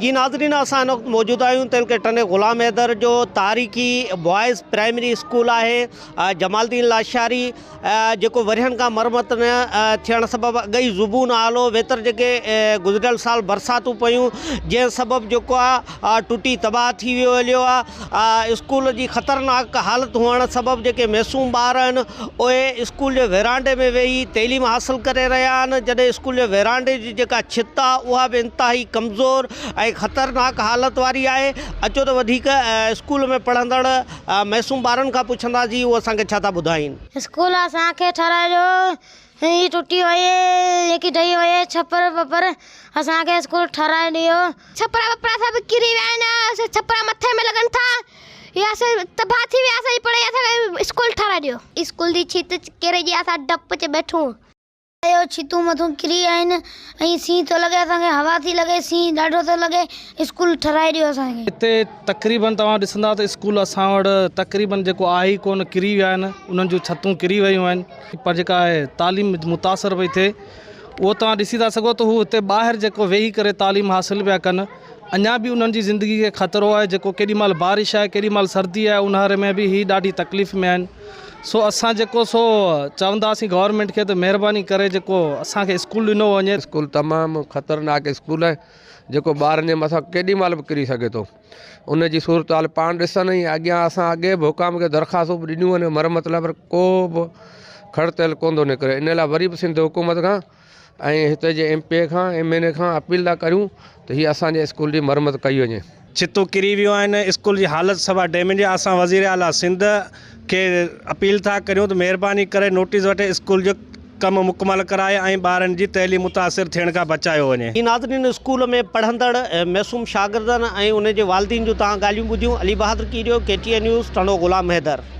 جي ناظرين اسان هن وقت موجود آهيون تعلقي ٽنڊي غلام حيدر جو تاريخي بوائز پرائمري اسڪول آهي جمال الدين لاشاري جيڪو ورهين کان مرمت نه ٿيڻ سبب اڳ ئي زبون حال هو ويتر جيڪي گذريل سال برساتون پيون جنهن سبب جيڪو آهي ٽٽي تباهه ٿي ويو هليو آهي اسڪول جي خطرناڪ حالت هئڻ سبب جيڪي معصوم ٻار آهن اهي اسڪول جي ورانڊي ۾ ويهي تعليم حاصل ڪري رهيا آهن جڏهن اسڪول جي ورانڊي جي جيڪا ڇت آ اها به انتهائي ڪمزور ۽ خطرناڪ حالت واري آهي اچو ته وڌيڪ اسڪول ۾ پڙهندڙ معصوم ٻارن کان پڇنداسين هو اسان کي ڇا ٿا ٻڌائين. اسڪول اسان کي ٺھرايو ھي ٽٽي وئي جيڪي ڊھي وئي ڇپر وپر اسان کي اسڪول ٺھرائي ڏيو. ڇپرا وپرا سڀ ڪري ويا آھن ڇپرا مٿي ۾ لڳن ٿا يا اسان تباھ ٿي ويا اسان جي پڙھائي اسان کي اسڪول ٺھرائي ڏيو. اسڪول جي ڇت ڪري جي اسان ڊپ چ بيٺون. اهو ڇتون مٿون ڪري آهن ۽ سيء ٿو لڳي اسان کي هوا ٿي لڳي سيء ڏاڍو ٿو لڳي اسڪول ٺھرائي ڏيو اسان کي. هتي تقريبن توهان ڏسندا ته اسڪول اسان وٽ تقريبن جيڪو آهي ئي ڪونه ڪري ويا آهن انهن جون ڇتون ڪري ويون آهن پر جيڪا آهي تعليم متاثر پئي ٿئي اهو توهان ڏسي ٿا سگهو ته هو هتي ٻاهر جيڪو ويهي ڪري تعليم حاصل پيا ڪن اڃا به انهن جي زندگي کي خطرو آهي جيڪو ڪيڏي مهل بارش آهي ڪيڏي مهل سردي آهي اونهاري ۾ به هي ڏاڍي تڪليف ۾ آهن سو اسان جيڪو سو چونداسين گورنمينٽ کي ته مهرباني ڪري جيڪو اسان کي اسڪول ڏنو وڃي. اسڪول تمام خطرناڪ اسڪول آهي جيڪو ٻارن جي مٿان ڪيڏي مهل به ڪري سگهي ٿو ان جي صورتحال پاڻ ڏسن ۽ اڳيان اسان اڳي به حڪام کي درخواستون به ڏنيون آهن مرمت لاء پر ڪو به کڙ تيل ڪونه ٿو نڪري ان لاء وري به سنڌ حڪومت کان ۽ هتي جي ايم پي اي کان ايم اين اي کان اپيل ٿا ڪريون ته هي اسان جي اسڪول جي مرمت ڪئي وڃي. ڇتون ڪري ويون آهن اسڪول جي حالت سوا ڊيميج آهي اسان وزير اعليٰ سنڌ کي اپيل ٿا ڪريون ته مهرباني ڪري نوٽيس وٺي اسڪول جو ڪم مڪمل ڪرائي ۽ ٻارن جي تعليم متاثر ٿيڻ کان بچايو وڃي. جي ناظرين اسڪول ۾ پڙهندڙ معصوم شاگردن ۽ انهن جي والدين جون توهان ڳالهيون ٻڌيون Ali Bahadur Kerio K T N news Tando Ghulam Haider.